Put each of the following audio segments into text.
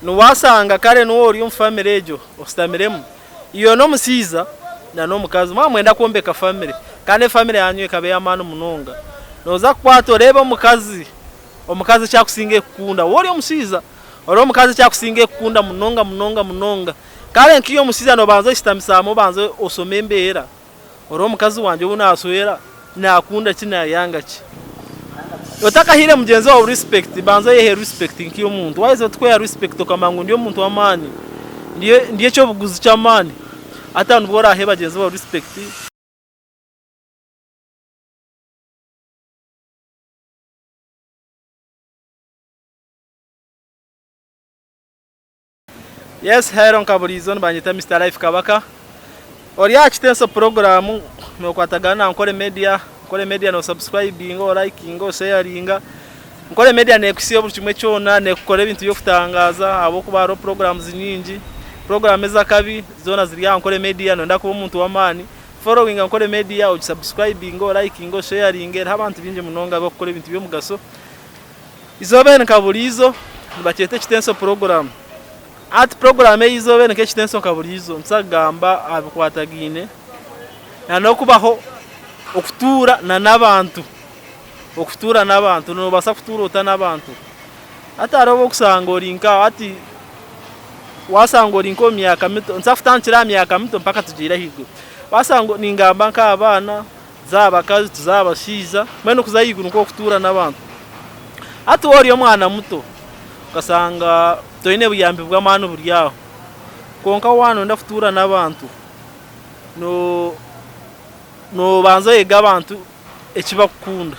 Niwasanga kare niwe ori omu family egyo oshutamiremu, iwe n'omushaija na n'omukazi mwaba nimwenda kwombeka family kandi efamily yanyu ekaba ey'amaani munonga, noza kukwata oreebe omukazi, omukazi eki akusinga kukunda waaba ori omushaija oreebe omukazi eki akusinga kukunda munonga munonga munonga. Kare nk'iwe omushaija nobanza oyeshutamisa hamwe obanze oshome embeera. Ori omukazi wangye ou naashwera naakunda ki naayanga ki? Otakahaire mugyenzi waawe respect, banza oyehe respect nk'omuntu. Waaheza oti kweha respect okamanya ngu ndi omuntu w'amaani, ndi eky'obuguzi ky'amaani, hati aho nibwo oraahe bagyenzi baawe respect. Yes hello nka buriizo nibanyeta Mister Life Kabaka ori aha Kitenso program nokwatagana na Nkore Media, Nkore Media no subscribinga, o likinga, o sharinga. Nkore Media nekuhitsya buri kimwe kyona, nekukora ebintu by'okutangaaza ahabw'okuba hariho programs nyingi, program ez'akabi zoona ziri aha Nkore Media, noyenda kuba omuntu w'amaani followinga Nkore Media, ogisubscribinge, o likinge, o sharinge, eriho abantu baingi munonga abarikukora ebintu by'omugasho. Eizooba eri nka buriizo nibakyeta ekitenso puroguraamu. Hati puroguraamu ey'eizooba eri nk'ekitenso nka buriizo nituza kugamba aha bikwatagaine n'okubaho okutuura n'abantu, okutuura n'abantu. Noobaasa kutuura ota n'abantu? Hati hariho obu orikushanga ori nka hati waashanga ori nk'omu myaka mito, nituza kutandikira aha myaka mito mpaka tugiire ahaiguru. Waashanga ningamba nk'aha baana. Tuza aha bakazi, tuza aha bashaija, mbwenu kuza ahaiguru nikwo kutuura n'abantu. Hati waaba ori omwana muto okashanga toine buyambi bw'amaani buri aho, kwonka waaba nooyenda kutuura n'abantu, noobanza oyega abantu eki barikukunda,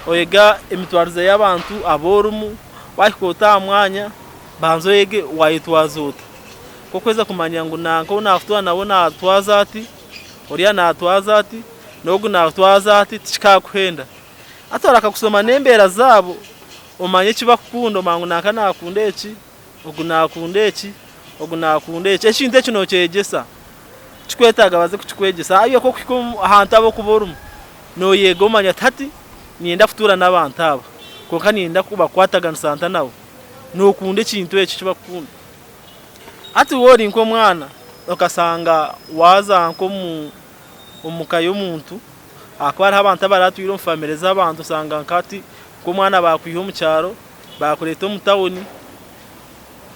oyega emitwarize y'abantu abu orimu, waahika ota aha mwanya banza oyege waayetwaza ota. Nk'okuheza kumanya ngu nanka ou naakutuura nawe naatwaza ati. Oriya naatwaza ati, n'ogu naatwaza ati, tikikaakuhenda. Hati orakakusoma n'embeera zaabo, omanye eki bakukunda, omanye ngu nanka naakunda eki, ogu naakunda eki, ogu naakunda eki. Ekintu eki nookyeyegyesa, tikikwetaaga baze kukikwegyesa. Ahabw'okuba ku orikuhika ahantu ahu orikuba orimu, nooyega omanya oti hati niinyenda kutuura n'abantu aba, kwonka niinyenda kubakwataganisa nta nabo. Nookunda ekintu ekyo eki barikukunda. Hati waaba ori nk'omwana okashanga waaza nk'omu ka y'omuntu ahakuba hariho abantu abaratwire omu famire z'abantu osanga nka hati nk'omwana baakwiha omu kyaro baakureeta omu tawuni,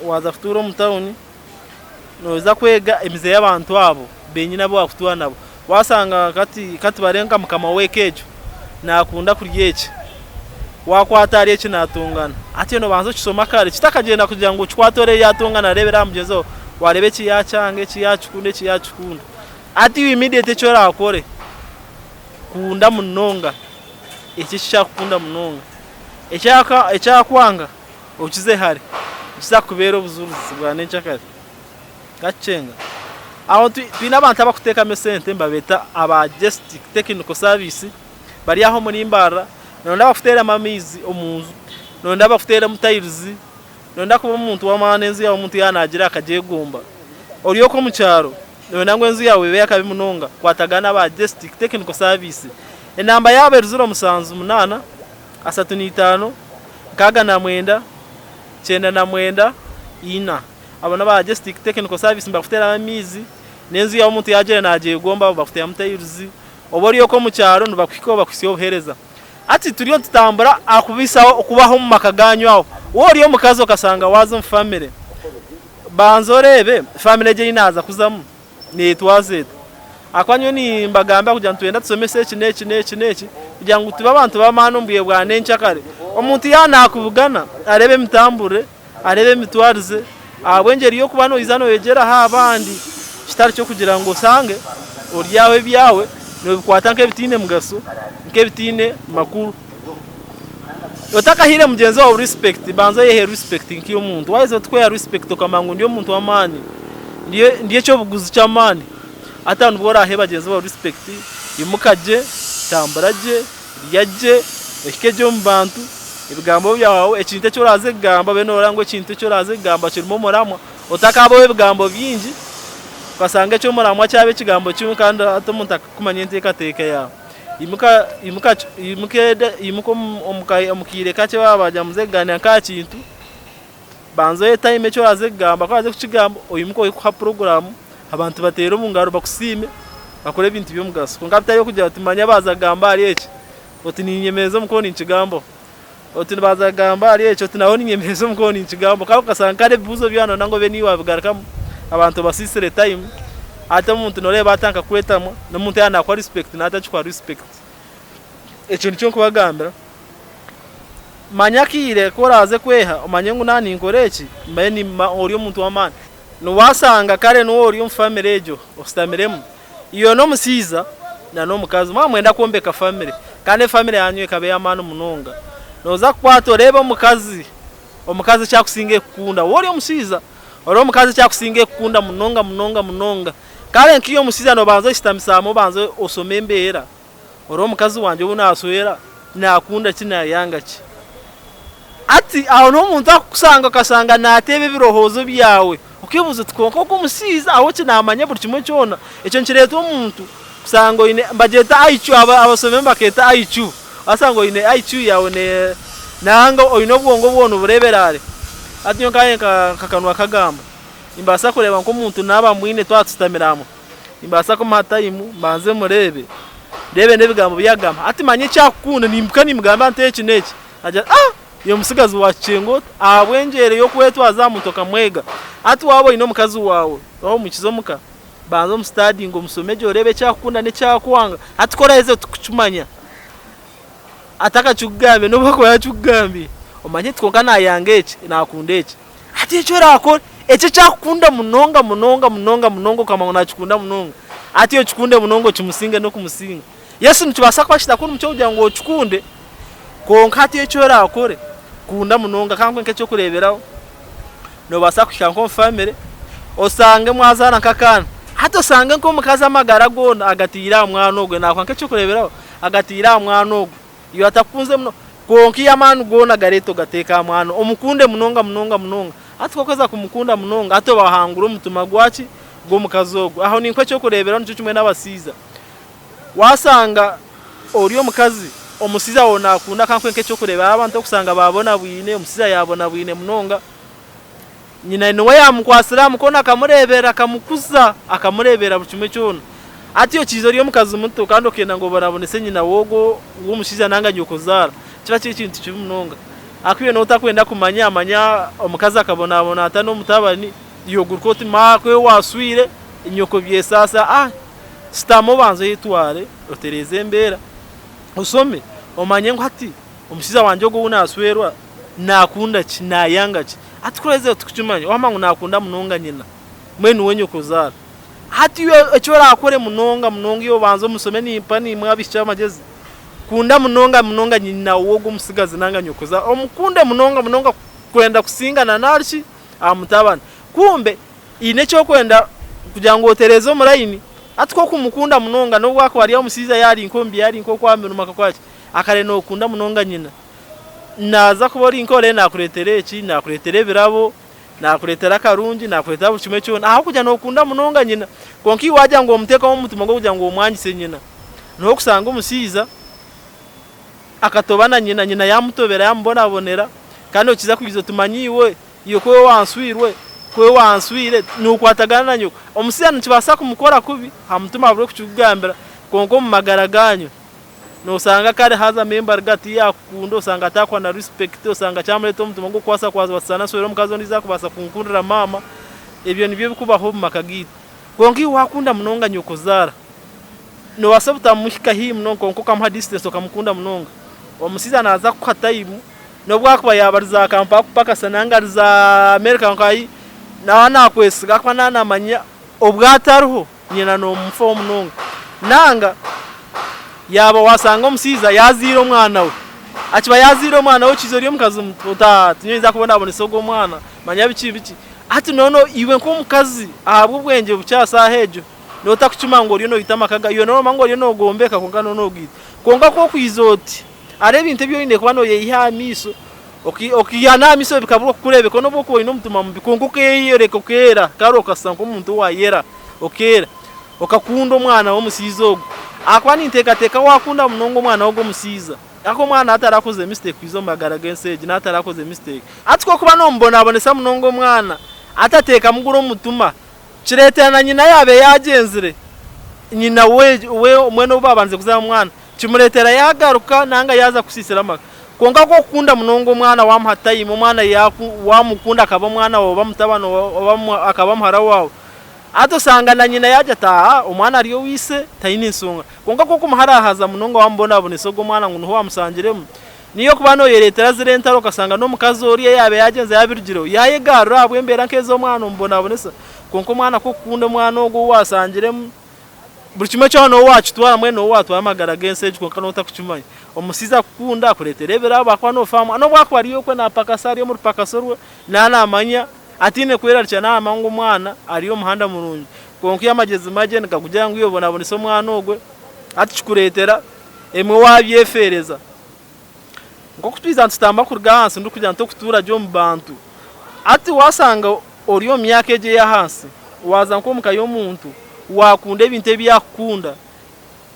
waaza kutuura omu tawuni nooza kwega emize y'abantu abo benyini abu waakutuura nabo. Waashanga hati katubare nka mukama w'eka egyo naakunda kurya eki, waakwata ahari eki naatongana, hati noobanza okishoma kare kitakagyenda kugira ngu okikwate oreebe yaatongana areebere aha mugyenzi waawe, waareeba eki yaakyanga, eki yaakikunda, eki yaakikunda. Hati iwe immediate eki oraakore, kunda munonga eki eki arikukunda munonga, eki arikwanga okize hare, nikiza kukubeera obujurizi bwa nyenkyakare. Kakyenga. Aho twine abantu abarikuteekamu esente nibabeeta aba Gestic Technical Service bari aho omuri Mbarara, noyenda bakuteeremu amaizi omu nju, noyenda bakuteeremu tiles, noyenda kuba omuntu w'amaani enju yaawe omuntu yaaba naagira akagyegomba. Ori okwo omu kyaro noyenda ngu enju yaawe ebe y'akabi munonga, kwatagana n'aba Gestic Technical Service. Enamba yaabo eri ziro mushanju munaana, ashatu n'eitaano, 69, 99, ina. Abo n'aba Gestic Technical Service nibakuteeramu amaizi, n'enju yaawe omuntu yaagira naagyegomba bakuteeramu tiles, oba ori okwo omu kyaro nibakuhikaho bakuhitsya obuheereza. Hati turiyo nitutambura aha kubaisaho okubaho omu maka gaanyu aho. Waaba ori omukazi okashanga waaza omu famire, banza oreebe famire egyo ei naaza kuzamu neetwaza eta. Ahakuba nyowe nimbagambira kugira ngu nitwenda tushomese eki n'eki n'eki n'eki kugira ngu tube abantu b'amaani omu bwire bwa nyenkyakare. Omuntu yaaba naakubugana areebe emitamburire. Areebe emitwarize ahabw'engyeri y'okuba noija noyegyeraho abandi kitari ky'okugira ngu oshange ori aho ebyawe nobikwata nk'ebitaine mugasho, nk'ebitaine makuru. Otakahaire mugyenzi waawe respect, banza oyehe respect nk'omuntu. Waaheza oti kweha respect okamanya ngu ndi omuntu w'amaani, ndi eky'obuguzi ky'amaani, hati aho nibwo oraahe bagyenzi baawe respect, imuka gye, tambura gye. Rya gye, ohike gye omu bantu, ebigambo byawe, ekintu eki oraaze kugamba obe noorora ngu ekintu eki oraaze kugamba kirimu omuramwa, otakaabaho ebigambo bingi okashanga eky'omuramwa kyaba ekigambo kimwe kandi hati omuntu akakumanya enteekateeka yaawe. Imuka imuka imuka imuka omu kaire kakye waaba wagira ngu muze kugaaniira nk'aha kintu. Banza ohe time eki oraaze kugamba, ku oraaze kukigamba oimuke ohe kuha puroguraamu abantu bateere omu ngaro bakusiime bakore ebintu by'omugasho. Kwonka bitari okugira oti manya baaza kugamba ahari eki, oti ninyemereza omukono ninkigambaho, oti baaza kugamba ahari eki, oti naho ninyemereza omukono ninkigambaho. Kandi okashanga kare ebibuuzo byona nangwa obe niiwe waabigarukamu, abantu obasiisire time, hati omuntu nooreeba atandika kwetamwa, n'omuntu yaaba naakuha respect naaba atakikuha respect. Ekyo nikyo nkubagambira. Manya akaire ku oraaze kweha omanye ngu naaba ninkora eki mbaire nimba ori omuntu w'amaani. Niwasanga kare niiwe ori omu famire egyo oshutamiremu, iwe n'omushaija na n'omukazi mwaba nimwenda kwombeka famire kandi efamire yaanyu ekaba ey'amaani munonga, nooza kukwata oreebe omukazi, omukazi eki akusinga kukunda waaba ori omushaija oreebe omukazi eki akusinga kukunda munonga munonga munonga. Kare nk'iwe omushaija noobanza oyeshutamisa hamwe obanze oshome embeera. Ori omukazi wangye ou naashwera naakunda ki naayanga ki? Hati aho niho omuntu arikukushanga okashanga naateeba ebirowoozo byawe okeebuuza oti kwonka ogu omushaija ahabw'oki naamanya buri kimwe kyona? Ekyo nikireetwa omuntu kushanga oine nibagyeta IQ abashomi nibakeeta IQ waashanga oine IQ yaawe nanga oine obwongo bwawe nibureebera hare. Hati nyowe nkanye nka kanwa kagamba nimbaasa kureeba nk'omuntu naaba mwine twaba tushutamire hamwe. Nimbaasa kumuha tayimu mbanze mureebe, ndeebe n'ebigambo bi agamba. Hati manye eki akukunda, niimuka nimugambira nti eki n'eki. Agira ati, Ah! Iwe mutsigazi waakikyenga ota? Ahabw'engyero y'okwetwaza aha muntu okamwega. Hati waaba oine omukazi waawe, waaba omwikize omuka, banza omusitadinge omushome gye oreebe eki akukunda n'eki akwanga. Hati ku oraheza oti kukimanya, atakakikugambiire n'obu akuba yaakikugambiire, omanye oti kwonka naayanga eki, naakunda eki. Hati eki oraakore, ekyo eki akukunda munonga munonga munonga munonga okamanya ngu naakikunda munonga, hati okikunde munonga okimusinge n'okumusinga. Yesu nikibaasa kuba kitakuri mukye kugira ngu okikunde, kwonka hati eki oraakore, kunda munonga. Ka nkuhe nk'eky'okureeberaho, noobaasa kuhika nk'omu famire osange mwazaara nk'akaana, hati osange nk'omukazi amagara goona agataire aha mwana ogwe, naakuha nk'eky'okureeberaho, agataire aha mwana ogwe. Iwe atakukunze muno, kwonka iwe amaani goona gareete ogateeke aha mwana, omukunde munonga munonga munonga. Hati ku orikuheza kumukunda munonga, hati oba wahangura omutima gwaki? Gw'omukazi ogwo. Aho ninkuha eky'okureeberaho nikyo kimwe n'abashaija. Waashanga ori omukazi, omushaija waawe naakunda, ka nkuhe nk'eky'okureeberaho abantu orikushanga baabonabwine, omushaija yaabonabwine munonga, Nyina niwe yaamukwatsire aha mukono akamureeberera akamukuza, akamureeberera buri kimwe kyona. Hati okiija ori omukazi muto kandi okenda ngu obonabonese nyina w'ogwo w'omushaija nanga nyokozaara, kiba kiri ekintu kibi munonga. Ahakuba iwe nooba otakwenda kumanya, manya omukazi akabonabona ata n'omutabani, iwe oguruka oti maaka ou waaswire, nyoko byesaasa, ah shutama obanze oyetware, otereeze embeera, oshome omanye ngu hati omushaija wangye ogu ou naaswerwa Naakunda ki? Naayanga ki? Hati ku oraheza tikukimanya, waamanya ngu naakunda munonga nyina, mbwenu niwe nyokozaara. Hati iwe eki oraakore munonga munonga iwe obanze omushome nimpa niimwe abaishiki amagezi, kunda munonga munonga nyina w'ogwo omutsigazi nanga nyokozaara, omukunde munonga munonga kwenda kusingana nari ki aha mutabani. Kumbe haine eki orikwenda kugira ngu otereeze omu layini, hati ku orikumukunda munonga n'obu akuba ari omushaija yaaba ari nk'omu bye ari nk'oku aha mirimo akakora ki, akare nookunda munonga nyina. Naaza kuba ori nk'ore naakureetera eki, naakureetera ebirabo, naakureetera akarungi, naakureetera buri kimwe kyona ahabw'okugira nookunda munonga nyina. Kwonka iwe waagira ngu omuteekamu omutima gw'okugira ngu omwangise nyina, niho orikushanga omushaija akatoba na nyina, nyina yaamutobera yaamubonabonera kandi okiza kwija oti manya iwe, iwe ku wanswirwe, ku wanswire nookwatagana na nyoko. Omushaija nikibaasa kumukora kubi aha mutima abure kukikugambira kwonka omu magara gaanyu. Nosanga kare hazamu embariga tiyakukunda osanga atakuha na respect osanga kyamuretera omutima gwokukwasa kwasa naswera omukazi ondijo akubasa kunkundira maama ebyo nibyo ebikubaho omumaka geitu kwonka iwe wakunda munonga nyokozaara nobasa obutamuhika haihi munonga kwonka okamuha distance okamukunda munonga omushaija naza kukuha time nobu akuba yaba ari za Kampala kupakasa nanga ari za America nkahi naba nakwesiga ahakuba naba namanya obwatariho Nyina nomufaho munonga. Nanga yaaba wasanga omushaija yazaire omwana we, akiba yazaire omwana we okiija ori omukazi muto oti aah tinyinza kubonabonesa ogu omwana manya biki biki. Hati noneho iwe nk'omukazi ahabw'obwengye bukye aha saaha egyo nooba otakukimanya ngu oriyo noita amaka gaawe, iwe noomanya ngu oriyo nogombeka kwonka nooba nogaita. Kwonka ku okwija oti hariho ebintu ebi oine kuba noyeyiha aha maisho, okiiha n'aha maisho bikabura kukureebeka nobu okuba oine omutima mubi kwonka okeyoreka okeera kare okashusha nk'omuntu owayera. Okeera, okakunda omwana w'omushaija ogwo. Ahakuba ninteekateeka waakunda munonga omwana w'ogwo omushaija. Ahakuba omwana atarakoze mistake kwiza omu magara g'ensi egi natarakoze mistake. Hati ku orikuba nomubonabonesa munonga omwana atateekamu guri omutuma kireetera na nyina yaaba yagyenzire nyina we we mbwenu ou baabandize kuzaara omwana kimureetera yaagaruka nanga yaaza kusiisira amaka. Kwonka ku orikukunda munonga omwana waamuha time omwana yaaku waamukunda akaba omwana waawe oba mutabani waawe oba akaba muhara waawe Hati osanga na nyina yaagira ati, Aa, omwana ari owa ise, taine nshonga. Kwonka ku okumuharaahaza munonga waamubonabonesa ogwo mwana ngu niho waamushangiremu, niiwe okuba nooyereetera ziri entaro okashanga n'omukazi oriya yaaba yaagyenze yaabirugireho, yaayegarura ahabw'embeera nk'ez'omwana omubonabonesa. Kwonka omwana ku okukunda omwana ogwo ou waashangiremu, buri kimwe kyona niiwe waakitwara, mbwenu niiwe waatwara amagara g'ensi egi kwonka nooba otakukimanya. Omushaija akukunda akureetera ebirabo ahakuba noofa aha mwana, n'obu akuba ari okwe naapakasa ari omu rupakaso rwe, naaba naamanya Ataine kwerarikira naamanya ngu omwana ari omu muhanda murungi. Kwonka iyo amagyezi magye nigakugira ngu iwe bonabonesa omwana ogwe, hati kikureetera emwe waabyefeereza. Nk'oku twija nitutamba kuruga ahansi ndikugira nti okutuura gye omu bantu. Hati waashanga ori omu myaka egyo ey'ahansi, waaza nk'omu ka y'omuntu, waakunda ebintu ebi akukunda,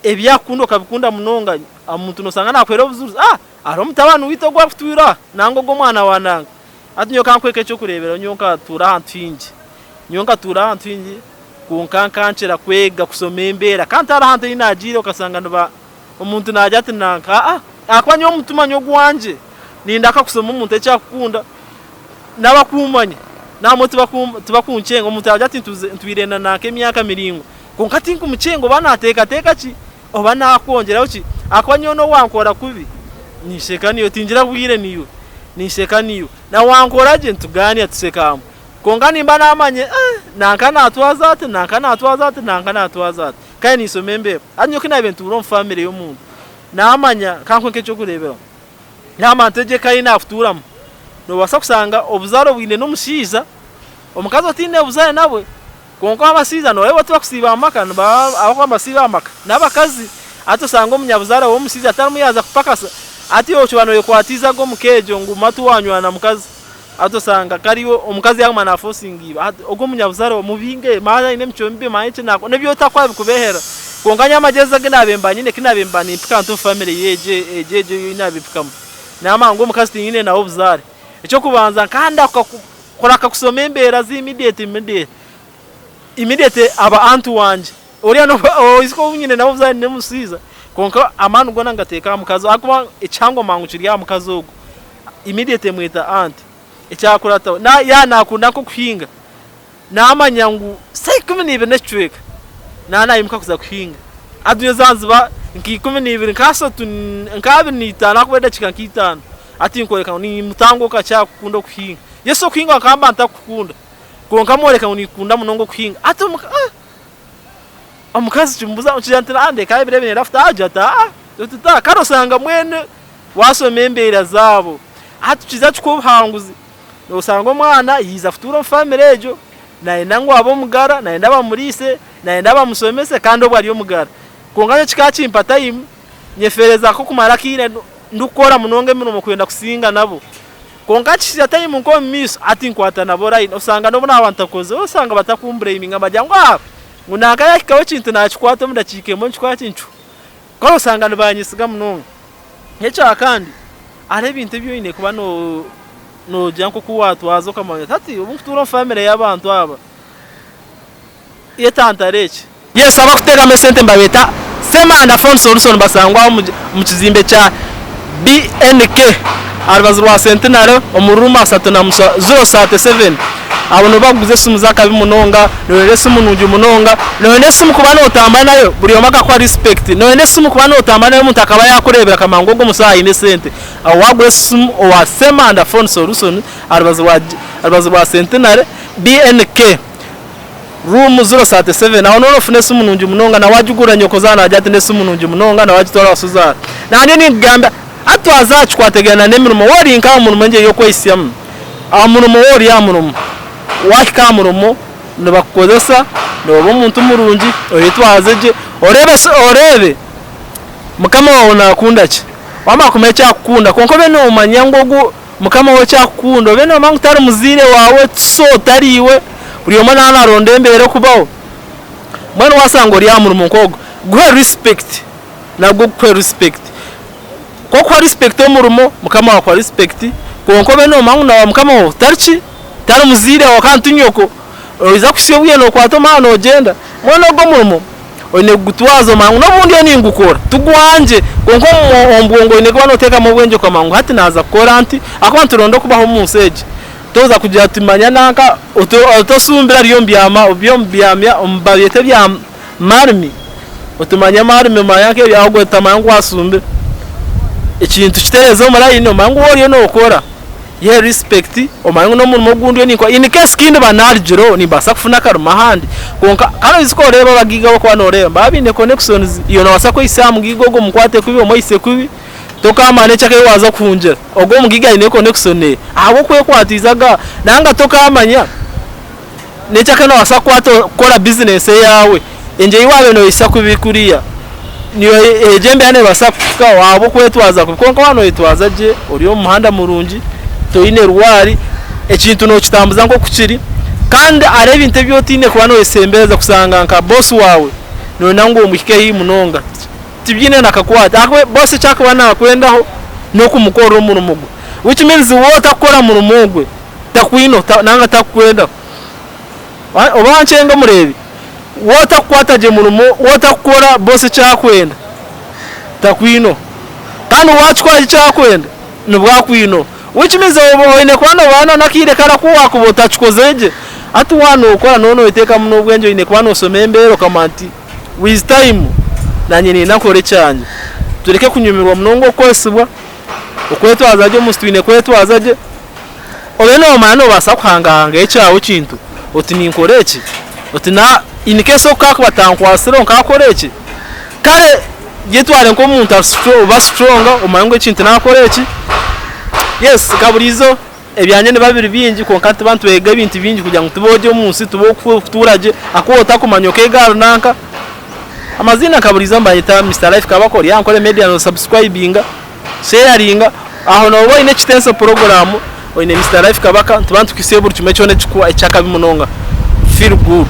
Ebi akukunda okabikunda munonga, omuntu noshanga nakuhera obujurizi, ah hariho mutabani waitu ogu arikutwira aha nanga ogu omwana wa nanga. Hati nyowe kankuhe nk'ekyokureberaho nyowe nkatuura ahantu haingi, nyowe nkatuura ahantu haingi kwonka nkankira kwega kushoma embeera kandi tihariho ahantu ahu nagiire okashanga niba omuntu nagira ati nanka aa ahakuba nyowe omutima nyowe ogwangye nindaka kushoma omuntu eki akukunda n'abakumanya nabamwe tibakunkyenga omuntu yagira ati ntwire na nanka emyaka miraingwa Kwonka tinkumukyenga oba naateekateeka ki, oba naakwongyeraho ki, ahakuba nyowe n'obu wankora kubi, ninsheka naiwe, tingira bwire naiwe, ninsheka naiwe. Na wankora gye, nitugaaniira tusheka hamwe. Kwonka nimba naamanya eh, nanka naatwaza ati, nanka naatwaza ati, nanka naatwaza ati. Kandi ninshoma embeera. Hati nyowe ku naabaire ntuura omu famire y'omuntu, naamanya, ka nkuhe nk'eky'okureeberaho, naamanya nti egi eka ei naakutuuramu, noobaasa kushanga obuzaare obwine n'omushaija, omukazi otaine buzaare nabwe. Kwonka abashaija nooreeba tibakusiiba aha maka nibaba abakuba nibasiiba aha maka n'abakazi. Hati osanga omunyabuzaare w'omushaija atarimu yaaza kupakasa hati iwe okiba nooyekwatiiza ago omu ka egyo ngu matu waanywana na mukazi. Hati osanga kariyo omukazi yaaguma naafosinga iba hati ogwo omunyabuzaare omubinge manya aine emicwe mibi manya eki naakora n'ebi otakukora bikubeehera. Kwonka nyowe amagyezi agu naabaire mba nyine ku naabaire mba nimpika nti omu famire y'egyo egyo egyo ei naabaire mpikamu naamanya ngu omukazi tinyine nawe obuzaare. Eky'okubanza nkandahuka Kuraka kusoma embeera ze immediate immediate immediate aba aunt wangye oriya nobu oijuka ou nyine nawe obuzaare n'omushaija kwonka amaani goona ngateeka aha mukazi ahakuba ekihango mangu kiri aha mukazi ogwo immediate mweta aunt ekyakurataho yaaba nakunda nk'okuhinga Naamanya ngu saaha 12 n'ekicweka naaba naimuka kuza kuhinga. Hati nyowe zaaza niziba nka 12 nka ashatu nka abiri na itaano ahakuba edakiika nka itaano. Hati nkworeka ngu nimutanga okakye aha kukunda okuhinga. Yes okuhinga nkaba mba ntakukunda kwonka mworeka ngu ninkunda munonga okuhinga. Hati omukazi kimubuza nkigira nti ndeka ebiro ebi nirafuta agira ati aa oti taa kare osanga mbwenu waashoma embeera zaabo. Hati kiza kikuha obuhanguzi. Noshanga omwana yaija kutuura omu famire egyo, nayenda ngu abe omugara, nayenda bamuriise, nayenda bamushomese kandi obwo ari omugara. Kwonka nyowe kikaba kimpa time, nyefeereza nk'okumara akaire ndikukora munonga emirimo kwenda kusinga nabo. Kwonka kihika time nk'omu maisho, hati nkwata nabo line, osanga n'obu naaba ntakozire, osanga batakumbureyiminga nibagira ngu aah ngu nanka yaahikaho ekintu naakikwata omu dakiika emwe nikikora ki nikihwa. Kwonka osanga nibanyesiga munonga. N'ekya kandi, hariho ebintu ebi oine kuba noogira nk'oku waatwaza okamanya oti hati obu nkutuura omu famire y'abantu aba, yetantare eki. Yes abakuteekamu esente nibabeeta Ssemanda Phone Solution nibasangwa omu kizimbe kya BNK aha rubaju rwa Centenary omu room 037. Abo nibo bakuguza esimu z'akabi munonga, nooyenda esimu nungi munonga, nooyenda esimu kuba nootambura nayo buri omwe akakuha respect, nooyenda esimu kuba nootambura nayo omuntu akaba yaakureebera akamanya ngu ogu omushaija aine esente. Aho waagura esimu owa Ssemanda Phone Solution aha rubaju rwa Centenary BNK room 037 aho nooba noofuna esimu nungi munonga na waagigurira nyokozaara naagira ati n'esimu nungi munonga na waagitwara owa suzaara. Naanye ninkugambira hati twaza aha kikwategaine n'emirimo waaba ori nk'aha murimo engyeri y'okwehitsyamu. Aha murimo waaba ori aha murimo, waahika aha murimo nibakukozesa, nooba omuntu murungi, oyetwaze gye, oreebe oreebe mukama waawe naakunda ki. Waamara kumanya eki arikukunda kwonka obe noomanya ngu ogu mukama waawe eki arikukunda, obe noomanya ngu tari muzaire waawe, ti so, tari iwe, buri omwe naaba naaronda embeera okubaho. Mbwenu waashanga ori aha murimo nk'ogwo, guhe respect, nagwo gukuhe respect. Ku orikuha respect omurimo, mukama waawe akuha respect, kwonka obe noomanya ngu na mukama waawe tari ki? Tari muzaire waawe kandi ti nyoko. Noija kuhitsya obwire nookwata omuhanda noogyenda. Mbwenu ogwo omurimo oine kugutwaza omanye ngu n'obu ndiyo ningukora ti gwangye kwonka omu bwongo oine kuba nooteekamu obwengye okamanya ngu hati naaza kukora nti ahakuba nituronda okubaho omu nsi egi. Toza kugira oti manya nanka otosumbira ari omu byama omu byamya babyeta ebya marimi oti manya marimi omanya nk'ebyawe ogwo otamanya ngu wasumbira. Ekintu kitereeze omu layini omanye ngu waaba oriyo nookora yehe respect omanye ngu n'omurimo ogu ndiyo ninkora in case ku ndiba naarugireho nimbaasa kufuna akarimo ahandi kwonka kandi oijuke oreebe abagaiga abu orikuba nooreeba nibaba baine connections iwe noobaasa kwehitsya aha mugaiga ogwo omukwate kubi omwehitsye kubi Tokaamanya n'ekyaka ei waaza kuhungira. Ogwo omugaiga aine connection eye ahabw'okwekwatiiza aga nanga tokaamanya n'ekyaka noobaasa kukwata kukora business eyaawe. Engye ei waabaire nooyehitsya kubi kuriya niyo egyo embeera neebaasa kukuhikaho ahabw'okwetwaza kubi. Kwonka waaba nooyetwaza gye, ori omu muhanda murungi, toine rwari, ekintu nookitambuza nk'oku kiri kandi hariho ebintu ebi otaine kuba nooyesembereza kushanga nka boss waawe nooyenda ngu omuhike haihi munonga. Tibyine na kakwate ahakuba boss eki arikuba nakwendaho n'okumukorera omurimo gwe which means waaba otakukora murimo gwe takwine nanga takukwendaho. Oba wankyenga omureebi waaba otakukwata gye murimo waaba otakukora boss eki arikwenda takwineho kandi waakikora gye eki arikwenda nibwo akwineho which means oine kuba nooba n'akaire kare aku waakuba otakikozire gye hati waaba nookora nooba nooyeteekamu n'obwengye oine kuba noshoma embeera okamanya oti With time nanye niinyenda nkore ekyangye. Tureke kunyumirwa munonga okukozesibwa, okwetwaza gye omunsi twine kwetwaza gye. Obe nomanya nobaasa kuhangahangaho ekyawe ekintu oti ninkora eki, oti na in case oku kakuba atankwasireho nkakora eki. Kare yetware nk'omuntu oba strong omanye ngu ekintu nakora eki. Yes nka buriizo. Ebyangye nibiba biri bingi kwonka nituba nitwega ebintu bingi kugira ngu tube ogye omu nsi tube okutuura gye ahakuba otakumanya okeega ahari nanka. Amaziina nka buriijo nibanyeta Mister Life Kabaka ori aha Nkore Media no subscribinga, sharinga aho nooba oine ekitenso program oine Mister Life Kabaka nituba nitukuhitsya buri kimwe kyona eky'akabi munonga. Feel good.